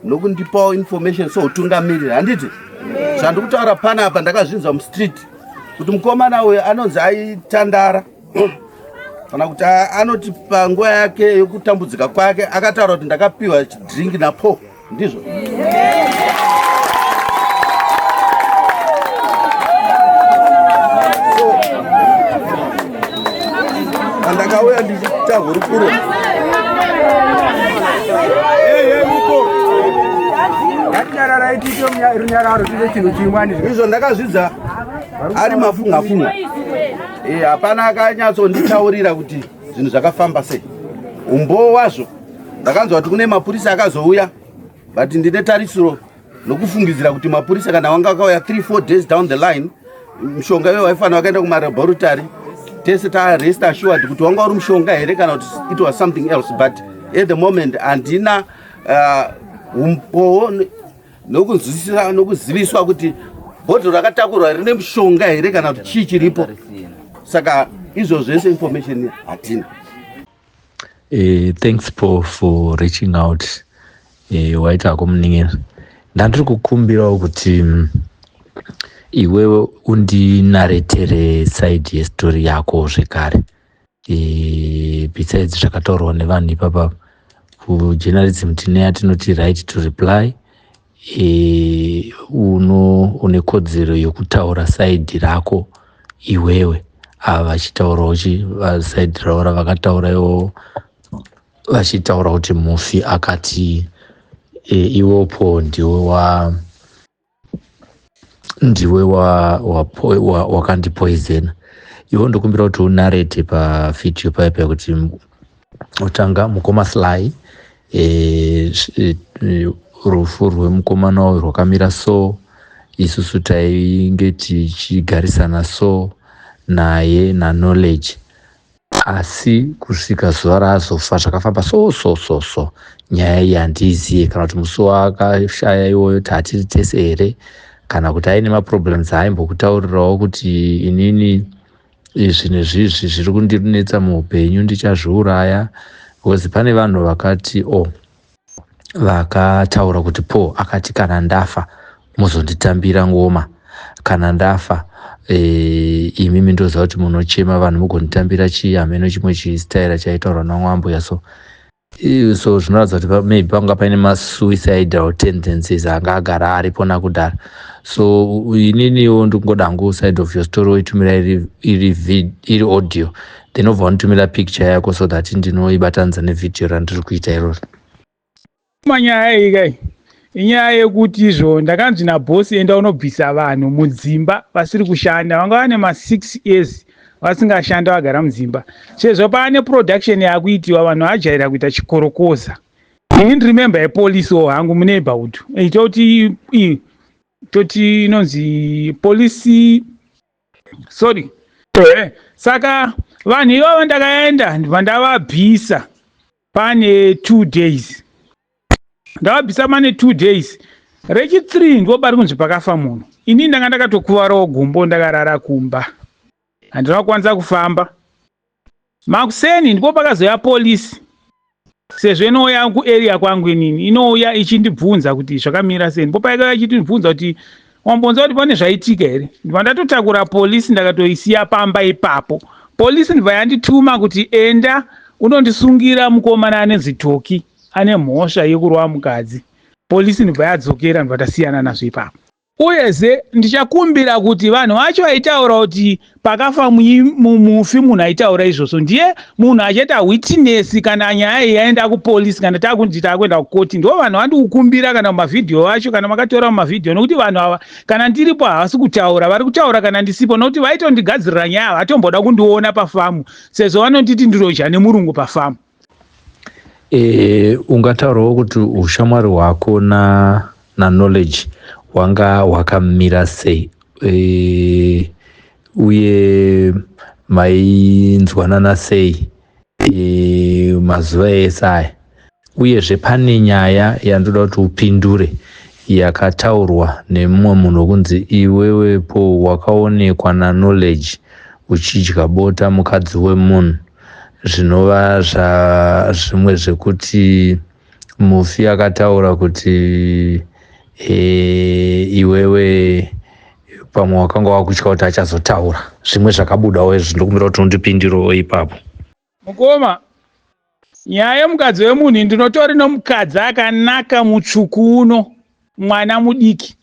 Nokundipawo information soutungamiriri, handiti? Zvandiri kutaura panapa ndakazvinzwa mustreet kuti mukomana uyu anonzi aitandara kana kuti anoti panguva yake yokutambudzika kwake akataura kuti ndakapiwa drink naPaul, ndizvo? So, pandakauya ndichiita hurukuro Ngatinyararai tiite runyararo, tiite chinhu chimwe handizvo? Izvo ndakazvidza ari mafunga funga. Hapana akanyatsonditaurira kuti zvinhu zvakafamba sei. Umbowo wazvo, ndakanzwa kuti kune mapurisa akazouya, but ndine tarisiro nokufungidzira kuti mapurisa kana wanga akauya 3 4 days down the line, mushonga iwe waifanira wakaenda kumalaboratory tese tarest assured kuti wanga uri mushonga here kana kuti it was something else. But at the moment handina umbowo nokunzwisisa nokuziviswa kuti bhodhoro rakatakurwa rine mushonga here kana kuti chii chiripo. Saka izvo zvese information hatina. Thanks Paul for reaching out. Waita hako munin'ina. Ndandiri kukumbirawo kuti iwewe undinaretere side yestory yako zvekare, besides zvakataurwa nevanhu ipapa. Kujournalism tine yatinoti right to reply. Uno une kodzero yekutaura side rako iwewe, ava vachitaurawo side ravo ravakataura ivo, vachitaura kuti mufi akati iwopo ndiwe wakandipoisona iwe. Ndokumbira kuti unarete pavhidhiyo paya paya kuti utanga mukoma Sly, rufu rwemukomana uyu rwakamira so, isusu tainge tichigarisana so naye naKnowledge, asi kusvika zuva raazofa zvakafamba so so so so. Nyaya iyi handiiziye, kana kuti musi waakashaya iwoyo tatiri tese here, kana kuti aine maproblems aa'imbokutaurirawo kuti inini izvi nezvizvi zviri kundinetsa muupenyu, ndichazviuraya? Because pane vanhu vakati o oh, vakataura kuti Paul akati, "Kana ndafa muzonditambira ngoma, kana ndafa imimi ndoziva kuti munochema vanhu, mugonditambira chii," hameno chimwe chistaira chaitaurwa namwambuya. So zvinoratidza kuti maybe panga paine masuicidal tendencies anga agara aripo nakudhara. So ininiwo ndikungoda hangu side of your story, woitumira iri audio, then obva wanitumira picture yako so that ndinoibatanidza nevhidhiyo randiri kuita iroro. Manyaya iyi kai inyaya yekuti izvo ndakanzi nabhosi, "Enda unobvisa vanhu mudzimba vasiri kushanda." Vanga vane ma6 years vasingashanda, vagara mudzimba, sezvo paane production yakuitiwa, vanhu vajaira kuita chikorokoza. Ini ndiri member yepolisiwo hangu muneighborhood, toti toti inonzi polisi, sorry. Saka vanhu ivavo ndakaenda, ndibva ndavabvisa pane 2 days. Ndavabvisa pane 2 days, rechi3 ndipo pari kunzi pakafa munhu. Ini ndanga ndakatokuvarawo gumbo, ndakarara kumba, handina kukwanisa kufamba. Makuseni ndipo pakazoya polisi, sezvo inouya kuarea kwangu inini, inouya ichindibvunza kuti zvakamira sei. Ndipo paikauya ichitibvunza kuti, "Wambonzwa kuti pane zvaitika here?" Ndibva ndatotakura polisi, ndakatoisiya pamba ipapo. Polisi ndibva yandituma kuti, "Enda unondisungira mukomana anenzi Toki, ane mhosva yekurova mukadzi." Polisi ndibva yadzokera, ndibva tasiyana nazvo ipapo. Uyezve ndichakumbira kuti vanhu vacho vaitaura kuti pakafa mufi, munhu aitaura izvozvo ndiye munhu achaita witness kana nyaya iyi yaenda kupolisi, kana takunzi taakuenda kukoti. Ndo vanhu vandikukumbira kana mumavhidhiyo acho, kana makatora mumavhidhiyo, nokuti vanhu ava kana ndiripo havasi kutaura, vari kutaura kana ndisipo, nokuti vaitondigadzirira nyaya, havatomboda kundiona pafamu, sezvo vanonditi ndiroja nemurungu pafamu. Ungataurawo kuti ushamwari hwako naKnowledge hwanga hwakamira sei, uye mainzwanana sei mazuva ese aya? Uyezve pane nyaya yandoda kuti upindure yakataurwa nemumwe munhu wekunzi iwewepo wakaonekwa naKnowledge uchidya bota mukadzi wemunhu, zvinova zvimwe zvekuti Mufi akataura kuti e, iwewe pamwe wakanga wakutya kuti achazotaura zvimwe zvakabudawo izvi. Ndokumbira kuti undipindirewo ipapo. Mukoma, nyaya yemukadzi wemunhu ndinotori nomukadzi akanaka mutsvuku uno, mwana mudiki.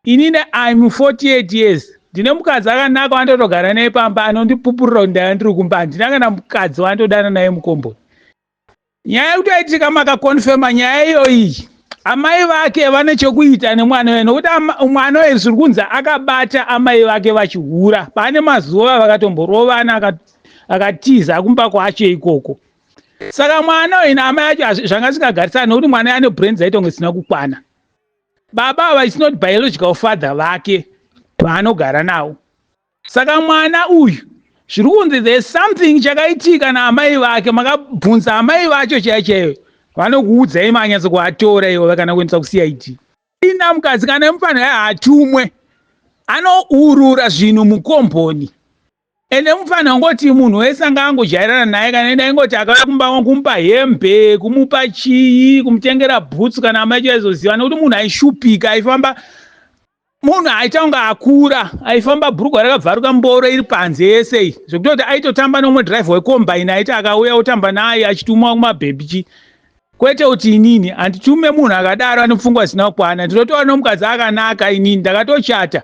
Inini I'm 48 years, ndine mukadzi akanaka wandotogara naye pamba anondipupurira kuti ndaiva ndiri kumba. Handina kana mukadzi wandodana naye mukomboni. Nyaya yekutoitika makakonfema nyaya iyoyi, amai vake vane chekuita nemwana uyu, nokuti mwana uyu zviri kunzi akabata amai vake vachihura. Pane mazuva vakatomborovana, akatiza kumba kwacho ikoko. Saka mwana uyu naamai acho zvanga zvisingagarisani, nokuti mwana ane brain dzaita kunge dzisina kukwana. Baba ava is not biological father vake vaanogara navo. Saka mwana uyu zviri kunzi there's something chakaitika naamai vake. Makabvunza amai vacho chaiyo chaiyo, vanokuudzai, manyatso kuvatora ivo kana kuendesa kuCID. Ina mukadzi kana mufanira hatumwe, anourura zvinhu mukomboni. Ende mufanira kungoti munhu wese anga angojairana naye, kana enda ingoti akauya kumba, kumupa hembe, kumupa chii, kumutengera bhutsu, kana amai chaizoziva, nekuti munhu aishupika, aifamba munhu aita kunge akura, aifamba bhurugwa rakabvaruka, mboro iri panze yese iyi, zvekutoti aitotamba neumwe dhiraivha wekombaini, aiti akauya otamba naye achitumwa kumabhebhi chi. Kwete kuti inini handitume munhu akadaro ane pfungwa zisina kukwana. Ndinotoona nomukadzi akanaka, inini ndakatochata.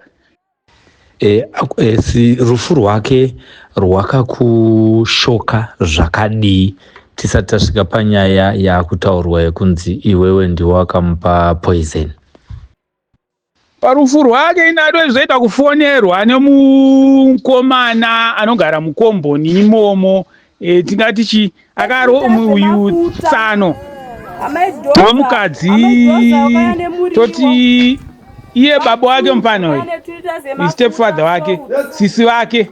E, e, si, rufu rwake rwakakushoka zvakadii, tisati tasvika panyaya yaakutaurwa yekunzi iwewe ndiwe wakamupa poison? Parufu rwake ini atozoita kufonerwa nemukomana anogara mukomboni imomo. E, tingati chi akaro uyu tsano wemukadzi, toti iye baba wake mufana uyu, step father wake, sisi vake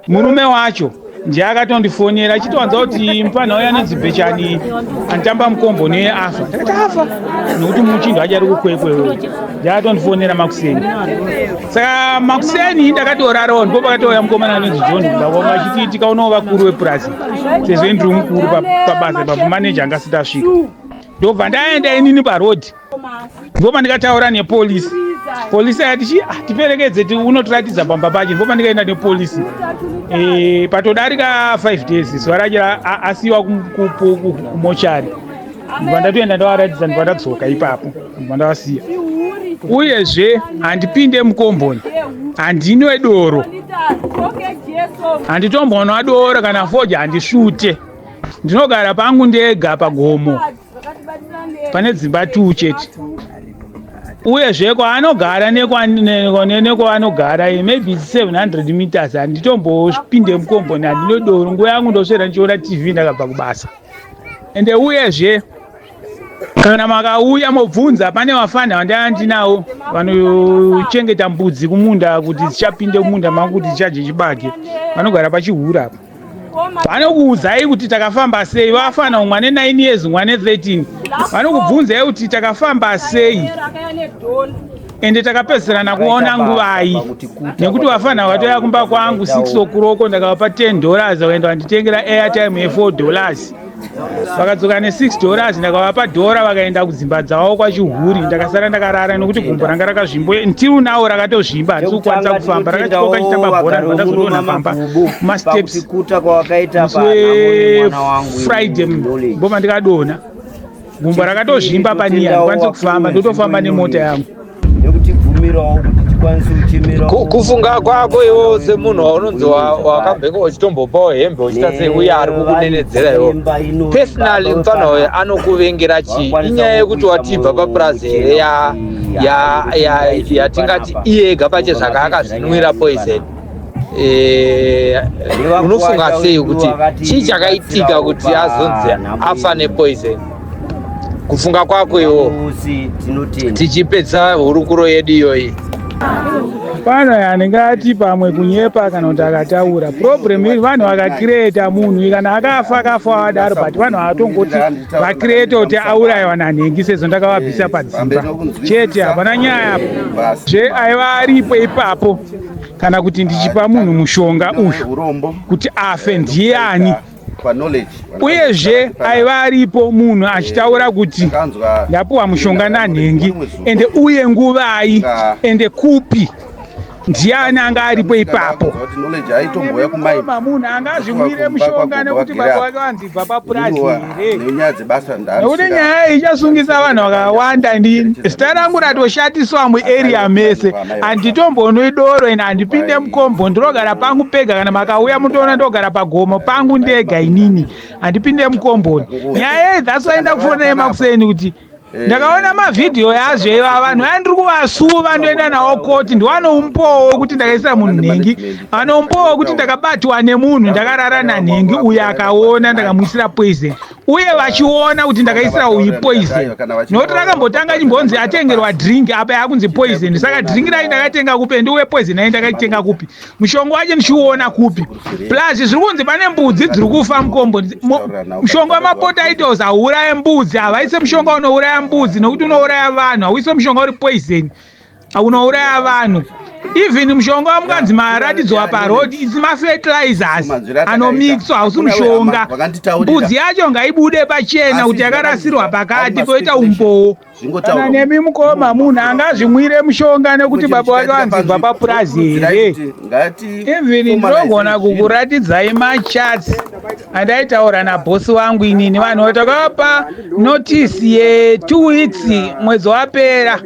murume wacho, ndiye akatondifonera achitowanza kuti mufana uyu anonzi Bhechani anotamba mukomboni afa. Ndakati afa nokuti muchindo achari kuKwekwe, ndiye akatondifonera makuseni. Saka makuseni ndakatorarawo, ndipo pakatouya mukomana anonzi John ndakonga achiti tikaonawo vakuru vepurazi, sezvo ndiri mukuru pabasa ipapo, maneja anga asati asvika. Ndobva ndaenda inini parodhi, ndipo pandikataura nepolisi. Polisi ayati chi, ah, tiperekedze unotiratidza pamba pacho. Ndipo pandikaenda nepolisi. E, patodarika 5 days zuva racho asiyiwa kumochari, ndibva ndatoenda ndavaratidza, ndibva ndadzoka ipapo, ndibva ndavasiya. Uyezve handipinde mukomboni, handinwe doro, handitombonwa doro kana fodya, handisvute. Ndinogara pangu ndega pagomo pane dzimba 2 chete. Uyezve kwaanogara nekwaanogara maybe 700 meters. Handitombopinde mukomboni, handinodoro. Nguva yangu ndoswera ndichiona TV ndakabva kubasa. Ende uyezve kana makauya mobvunza, pane vafana vandanga ndinawo vanochengeta mbudzi kumunda kuti dzichapinde mumunda mangu kuti dzichadye chibage, vanogara pachihura apa, vanokuudzai kuti takafamba sei. Vafana, umwe ane 9 years, umwe ane 13, vanokubvunzai kuti takafamba sei ende takapedzisirana kuona nguvai, nekuti vafana vatoya kumba kwangu 6 o'clock, ndakavapa $10, vakaenda vanditengera airtime ye$4, vakadzoka ne$6, ndakavapa dhora, vakaenda kudzimba dzavo kwaChihuri. Ndakasara ndakarara nekuti gumbo ranga rakazvimba, until now rakatozvimba, handisi kukwanisa kufamba, rakatyoka chitamba bhora. Ndazodonha pamba mumasteps musi weFriday, mboma ndikadonha, gumbo rakatozvimba paniya, handikwanisi kufamba, ndotofamba nemota yangu. Nekutibvumirawo kuti tikwanise kuchemera. Kufunga kwako iwo semunhu waunonzi wakambenge uchitombopawo hembe, uchiita sei, uye ari kukunenedzera iwo personally, mufana uyu anokuvengera chii? Inyaya yekuti watibva papurazi here yatingati iye ega pache zvaka akazvinwira poison? Unofunga sei kuti chii chakaitika kuti azonzi afa nepoison, kufunga kwako iwo, tichipedza hurukuro yedu iyoyi? Pano handingati pamwe kunyepa kana kuti akataura. Problem iri vanhu vakacreata munhu, kana akafa akafa wadaro, but vanhu havatongoti vacreata kuti aurayiwa nanhengi, sezvo ndakavabvisa padzimba chete, hapana nyaya zve aiva aripo ipapo. Kana kuti ndichipa munhu mushonga uyu kuti afe, ndiani? Uyezve aiva aripo munhu achitaura kuti ndapuwa mushonga nanhengi, ende uye nguvai, ende kupi, ndiani anga aripo ipapo. Munhu anga azvimwire mushonga nekuti baba vake vanzi bva papurazi here? Nekuti nyaya iyi ichasungisa vanhu vakawanda. Ndi zita rangu ratoshatiswa muarea mese. Handitombonwi doro ine, handipinde mukombo, ndinogara pangu pega. Kana makauya mutoona ndogara pagomo pangu ndega, inini handipinde mukomboni. Nyaya iyi, that's why ndakufonera makuseni kuti ndakaona mavhidhiyo yazvo iva vanhu vaya ndiri kuvasuva, ndoenda nawo koti ndiwanoumbowo wekuti ndakaisa munhu nhengi, vanoumbowo wekuti ndakabatwa nemunhu ndakarara nanhengi uyo akaona ndakamuisira poison, uye vachiona kuti ndakaisira uyu poison, nokuti rakambotanga chimbonzi atengerwa drink, apa yakunzi poison. Saka drink rai ndakatenga kupi? Ende uye poison ai ndakaitenga kupi? Mushonga wacho ndichiuona kupi? Plus zviri kunzi pane mbudzi dziri kufa mukombo. Mushonga wemapotatoes hauuraye mbudzi. Havaise mushonga unouraya mbudzi nokuti unouraya vanhu. Hauise mushonga uri poison unouraya vanhu. Even mushonga wamukanzi maratidzwa paroad, its mafertilizers anomixwa, hausi mushonga. Mbudzi yacho ngaibude pachena kuti yakarasirwa pakati, poita umbowo. Kana nemi mukoma, munhu angazvimwire mushonga nekuti baba vake vanzi bva papurazi here? Even ndinogona kukuratidzai machats andaitaura nabhosi wangu inini. Vanhu takavapa notice ye2 weeks mwedzi wapera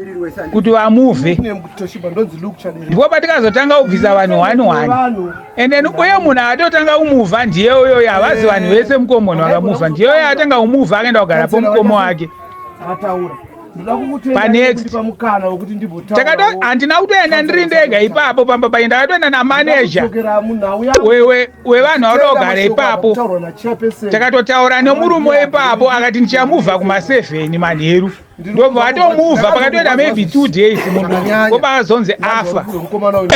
kuti vamuvhe, ndipo patikazotanga kubvisa vanhu one one. And then uye munhu akatotanga kumuvha ndiye uyoyo. Havazi vanhu vese mukomboni vakamuvha, ndiye uyo atanga kumuvha, akaenda kugara pomukomo wake. Panext takato handina kutoenda ndiri ndega ipapo pamba pai, ndakatoenda namaneja wevanhu vauda kugara ipapo. Takatotaura nemurume ipapo, akati ndichamuvha kuma7 manheru, ndobva vatomuvha. Pakatoenda maybe 2 days, munhu wobazonzi afa.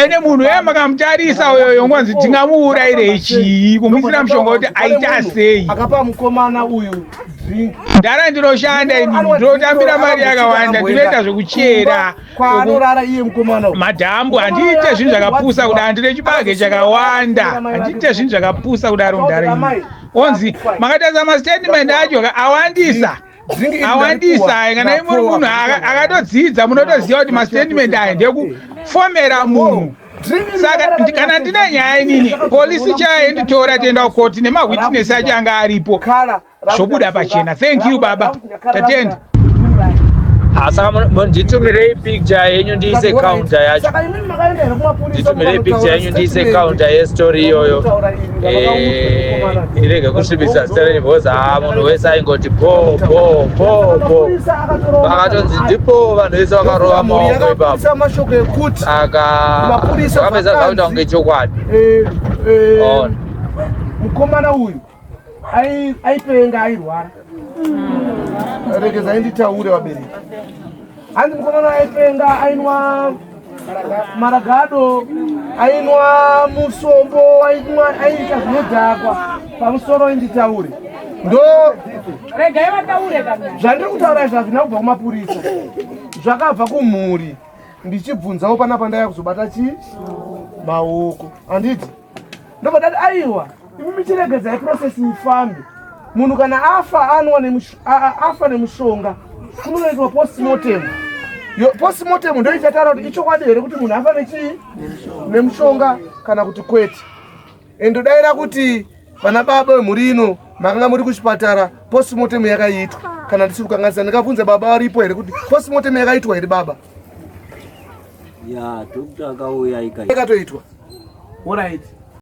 Ende munhu uye makamutarisa uyoyo, ngonzi tingamuurayirei chii? Kumuisira mushonga kuti aita sei? Akapa mukomana uyu drink. Ndara ndinoshanda ini, ndinotambira mari yakawanda, ndinoita zvekuchera kwaanorara iye mukomana uyu. Madhambu. Handiite zvinhu zvakapusa kudaro, handine chibage chakawanda, handiite zvinhu zvakapusa kudaro. Mudhara ini onzi makatarisa mastatement acho awandisa, awandisa aya. Kana imuri munhu akatodzidza, munotoziva kuti mastatement aya ndekufomera munhu. Saka kana ndine nyaya inini, polisi chainditora, tienda kukoti nemawitness acho anga aripo, zvobuda pachena. Thank you baba, tatenda. Saka nditumirei picture yenyu ndiise counter yacho. Saka imimi makaenda here kumapurisa? Nditumirei picture yenyu ndiise counter yestory iyoyo. Irege kusvibisa zita renyu, because haa, munhu wese aingoti po po po po, vakatonzi ndipo vanhu vese vakarova maoko ipapo. Mashoko ekuti Saka Mapurisa zvakapedza zvakuita kunge chokwadi. Ona. Mukomana uyu aipenga, airwara. Regedzai nditaure, vabereki. Hanzi mukomana aipenga, ainwa maragado, ainwa musombo, ainwa, aiita zvinodhakwa. Pamusoro inditaure ndo Regai vataure kana. Zvandiri kutaura izvi hazvina kubva kumapurisa, zvakabva kumhuri. Ndichibvunzawo panapa, ndaya kuzobata chii maoko, handiti? Ndobva ndati, aiwa, imi michiregedzai process ifambe. Munhu kana afa, anwa afa nemushonga, kunonoitwa postmortem. Postmortem ndo ichataura kuti ichokwadi here kuti munhu afa nechii, nemushonga, kana kuti kwete. Endodayira kuti vana baba vemhuri ino makanga muri kuchipatara postmortem yakaitwa, kana ndisiri kukanganisa. Ndingabvunze baba varipo here kuti postmortem yakaitwa here, baba? Ya, doctor akauya ikaita. Yakatoitwa, alright.